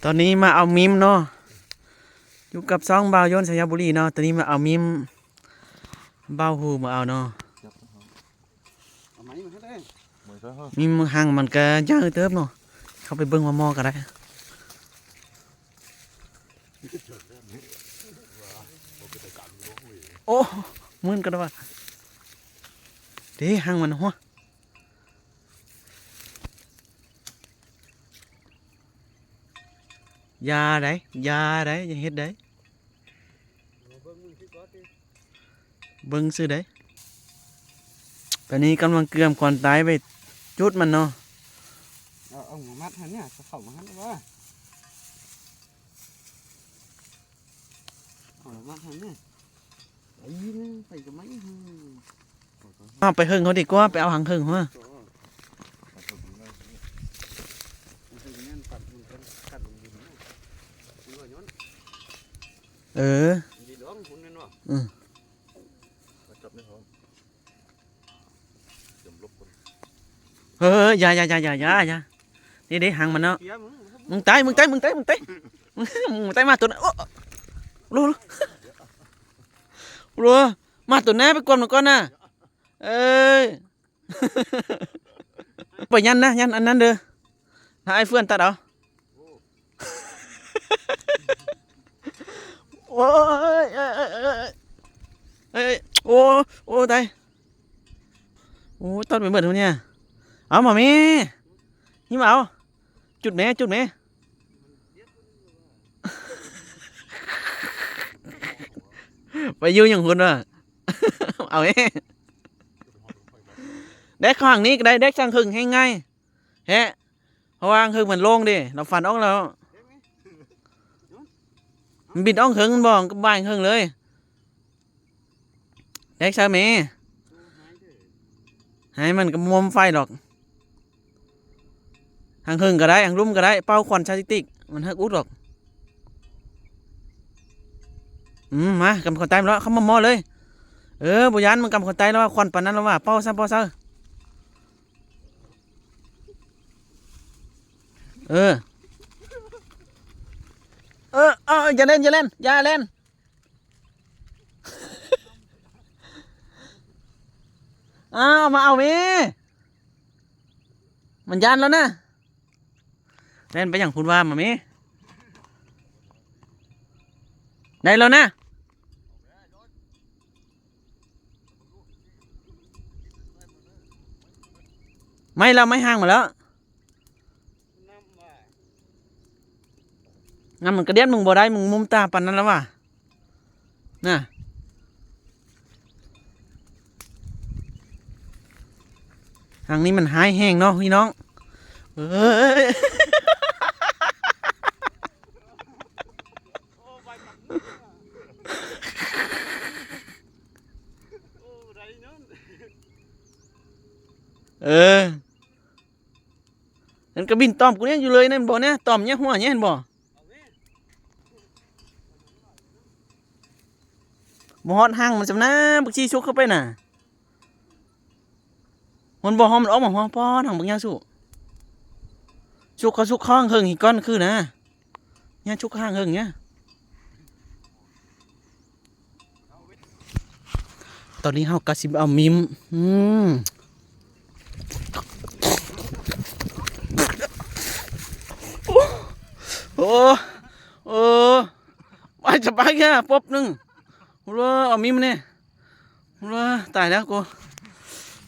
ຕອນນີ້ມາເອົາມິມເນາະ ຢູ່ກັບຊ່ອງບ່າວຍົນໄຊຍະບູລີເນາະ. ຕອນນີ້ມາເອົາມິມ ບ່າວຫູມາເອົາເນາະ. ເອົາໄມ້ມາໃຫ້ເດ້ ມີມັນ ຮັງມັນກະໃຫຍ່ເຕີບເນາະ. ເຂົ້າໄປເບິ່ງໝໍ່ໆກະໄດ້. ໂອ້ ມື່ນກະໄດ້ວ່າ ເດ້ ຮັງມັນຫົວ. ຢ່າໄດ໋ ຢ່າໄດ໋ ຢ່າເຮັດໄດ໋. ເບິ່ງຊື່ໄດ໋. ຕອນນີ້ກຳລັງເກືອມຄວັນຕາຍໄປຈຸດມັນເນາະ. ເອົາ ເອົາມາມັດຫັ້ນນະ ເຂົ້າມາຫັ້ນວ່າ ເອົາມາມັດຫັ້ນນະ. ໄປນະ ໄປກັບໄມ້ຫັ້ນ. ເອົາໄປເຫິງເຮົາດີກວ່າ ໄປເອົາຮັງເຫິງເຮົາ. ເອີ ອືມ. ເອີ ຢ່າ ຢ່າ ຢ່າ ຢ່າ ຢ່າ ຢ່າ. ນີ້ເດ້ ຮັງມັນເນາະ. ມຶງຕາຍ ມຶງຕາຍ ມຶງຕາຍ ມຶງຕາຍ ມຶງຕາຍ. ມາຕົວນັ້ນ ໂອ້ ໂລ ໂລ ໂລ ມາຕົວນັ້ນ ໄປກວດມັນກ່ອນນະ. ເອີຍ ໄປຢັນນະ ຢັນອັນນັ້ນເດີ ຖ້າອ້າຍເຟື່ອນຕັດເອົາ. ໂອ້ຍ ໂອ້ຍ ໂອ້ ໂອ້ ຕາຍ. ໂອ້ ຕັດໄປເບິດແລ້ວນີ້. ເອົາມາແມ່ ຫິມເອົາ. ຈຸດແມ້ ຈຸດແມ້ ໄປຢູ່ຫຍັງພຸ້ນວະ. ເອົາແມ້ ແດກຂ້າງນີ້ກະໄດ້ ແດກທາງເທິງແຮ່ງງ່າຍແຮະ ເພາະວ່າທາງເທິງມັນໂລ່ງເດ້ ລາວຟັນອອກແລ້ວ. ມັນບິນອອກເທິງ ມັນບໍ່ ມັນກະບາຍເທິງເລີຍ. ແດກຊະແມ່ ໃຫ້ມັນກະບໍ່ໄຟດອກ. ທາງເທິງກະໄດ້ ທາງລຸ່ມກະໄດ້ ເປົ່າຄວັນສະຕິກ ມັນເຮັດອຸດດອກ. ອືມ ມາ ກຳຂອງໃຕ້ມາແລ້ວ ເຂົ້າມາໝໍ້ເລີຍ. ເອີ ບໍ່ຢ້ານ ມັນກຳຂອງໃຕ້ແລ້ວວ່າ ຄວັນປານນັ້ນແລ້ວວ່າ ເປົ່າຊະ ເປົ່າຊະ. ເອີ ເອີ ເອີ ຢ່າແລ່ນ ຢ່າແລ່ນ ຢ່າແລ່ນ. ອ້າວ ມາເອົາແມ່ ມັນຢ້ານແລ້ວນະ. ແລ່ນໄປຫຍັງພຸ້ນວ່າ ມາແມ່ ໄດ້ແລ້ວນະ. ໄມ້ລະ ໄມ້ຫ່າງມາແລ້ວ. ງາມ ມັນກະດຽນ ມຶງບໍ່ໄດ້ ມຶງມຸມຕາປານນັ້ນລະຫວາ ນະ. ທາງນີ້ມັນຮ້າຍແຮງເນາະພີ່ນ້ອງ. ເອີຍ ເອີ ມັນກະບິນຕອມກູນີ້ຢູ່ເລີຍນັ້ນບໍ່ນະ ຕອມແຍກຫົວແຍກ ເຫັນບໍ່? ບໍ່ຮອດຫາງມັນຊຳນະ ບັກຊີຊຸກເຂົ້າໄປນະ. ມັນບໍ່ຮອດ ມັນອອກມາຮອດ ປອດ ຫາງບັກຍາວສຸ ຊຸກເຂົ້າ ຊຸກຂ້າງເຫິງອີກກ່ອນຄືນະ. ຍາຊຸກຂ້າງເຫິງຍາ. ຕອນນີ້ເຮົາກະຊິເອົາມິມ ອືມ ໂອ້ ໂອ້ ໄປສະບາຍແທ້ ປົບໜຶ່ງ ໂອ້ ເອົາມິມແດ່ ໂອ້ ຕາຍແລ້ວກູ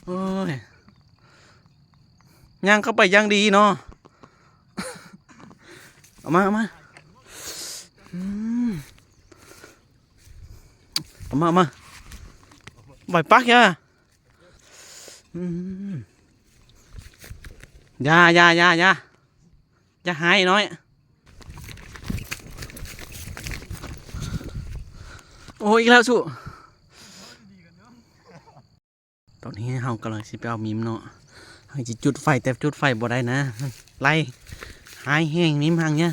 ໂອ້ຍ ຍ່າງເຂົ້າໄປຢ່າງດີເນາະ ເອົາມາ ເອົາມາ ອືມ ເອົາມາ ເອົາມາ ໄຫວປາກຢາ ອືມ ຢ່າ ຢ່າ ຢ່າ ຢ່າ ຢ່າຫາຍນ້ອຍ ໂອ້ ອີກແລ້ວສຸ. ຕອນນີ້ເຮົາກຳລັງຊິໄປເອົາມິມເນາະ ເຮົາຊິຈຸດໄຟ ແຕ່ຈຸດໄຟບໍ່ໄດ້ນະ ໄລ່ ຮ້າຍແຮງມິມຫັ້ນນະ.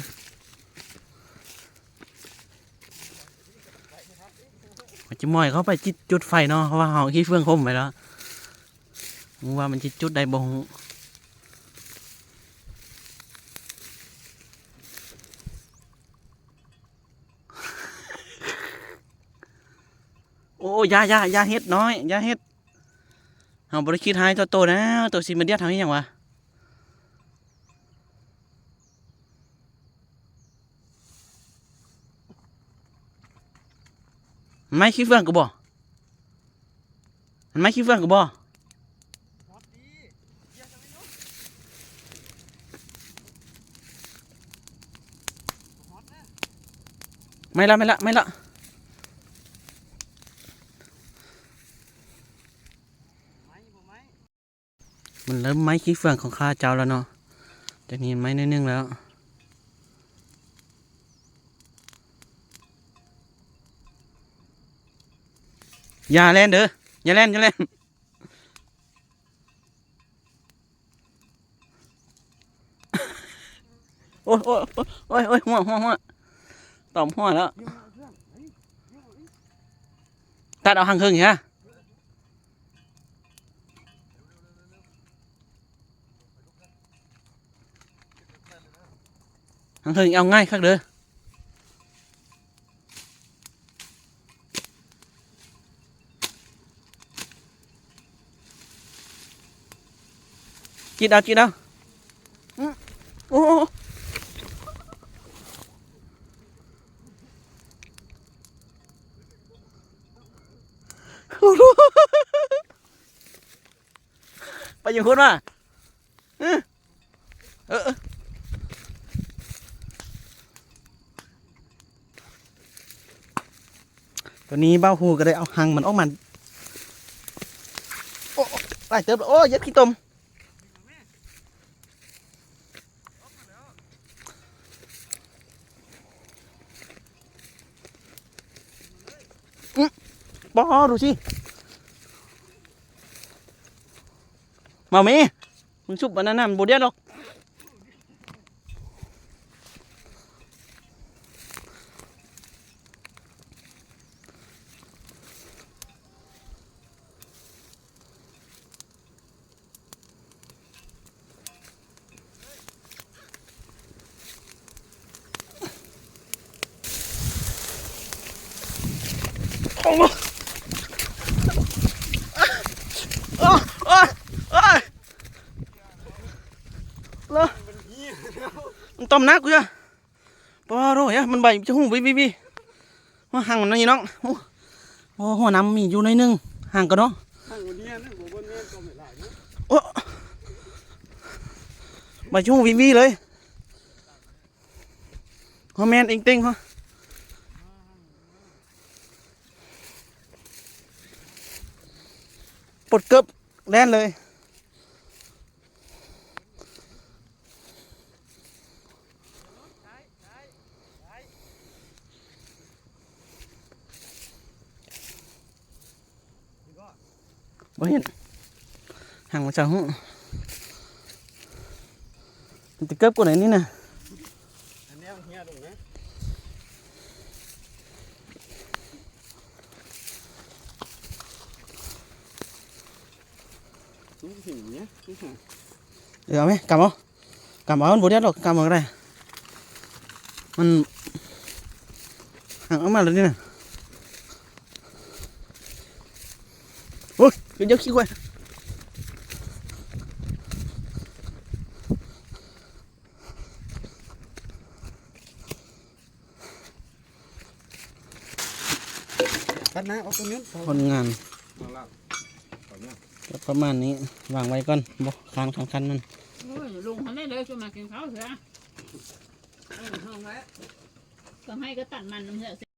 ເຮົາຈະໝ້ອຍເຂົ້າໄປຈຸດ ຈຸດໄຟເນາະ ເພາະວ່າເຮົາຂີ້ເຟືອງຫົ່ມໄວ້ແລ້ວ ບໍ່ຮູ້ວ່າມັນຊິຈຸດໄດ້ບໍ່ຮູ້. ໂອ້ ຢ່າ ຢ່າ ຢ່າເຮັດນ້ອຍ ຢ່າເຮັດ. ເຮົາບໍ່ໄດ້ຄິດຮ້າຍຕໍ່ໂຕນະ ໂຕຊິມາດຽດເຮົາເຮັດຫຍັງວະ? ໄມ້ຂີ້ເຟືອງກໍບໍ່? ມັນໄມ້ຂີ້ເຟືອງກໍບໍ່? ໄມ້ລະ ໄມ້ລະ ໄມ້ລະ. ມັນເລີ່ມໄໝ້ຂີ້ເຟືອງຂອງຂ້າເຈົ້າແລ້ວເນາະ. ຕອນນີ້ໄໝ້ໜ້ອຍໜຶ່ງແລ້ວ. ຢ່າແລ່ນເດີ ຢ່າແລ່ນ ຢ່າແລ່ນ. ໂອ້ຍ ໂອ້ຍ ໂອ້ຍ ໂອ້ຍ ຫົວ ຫົວ ຫົວ ຕອມຫົວແລ້ວ. ຕັດເອົາຫາງເທິງນີ້ນະ. ຫາງເທິງເອົາງ່າຍຄັກເດີ. ຈິດເອົາ ຈິດເອົາ. ອື ໂອ້ ໄປຢູ່ພຸ້ນວ່າ. ເອີ ເອີ ເອີ ຕອນນີ້ບ່າວຮູ້ກໍໄດ້ເອົາຮັງມັນອອກມາ. ໂອ້ ຫຼາຍເຕີບ. ໂອ້ ຢຽບຂີ້ຕົມ. ອື ບໍ່ ດູຊິ ມາເມ. ມັນສຸບອັນນັ້ນນະ ມັນບໍ່ດຽດດອກ. ໂອ້ ໂອ້ຍ ໂອ້ຍ ໂອ້ຍ ລະ ມັນຕອມໜັກຢູ່. ປາໂດ ມັນໃບຈະຫູວິ ວິ ວິ ຫົວຫາງມັນນີ້ນ້ອງ. ໂອ້ ໂອ້ ຫົວນ້ຳມີຢູ່ໜ້ອຍໜຶ່ງ ຫາງກໍເນາະ. ໂອ້ ໃບຈະຫູວິ ວິເລີຍ. ຫົວແມ່ນເອັງເຕັງ ຫົວ ປົດເກີບແລ່ນເລີຍ. ບໍ່ເຫັນ ຫາງມັນຈະຫູ ມັນຈະເກີບກວ່ານີ້ນະ. ເອີ ເອົາແມະ ກຳເອົາ ກຳເອົາ ມັນບໍ່ແດດດອກ ກຳເອົາກໍໄດ້. ມັນຫາງອອກມາແລ້ວນີ້ນະ. ໂອ້ຍ ດຽວຂີ້ຄວາຍ. ຄັດນະ ອອກຕົວນີ້ ຜົນງານ ເອົາລະ ປະມານນີ້ ວາງໄວ້ກ່ອນ. ບໍ່ ຄ້າງ ຄ້າງຄັນມັນ. ໂອ້ຍ ລົງຫັ້ນໄດ້ເລີຍ ຈະມາກິນເຂົ້າເທື່ອ. ເອີ ຫ້ອງແລ້ວ ກໍໃຫ້ກໍຕັດມັນນຳເທື່ອ.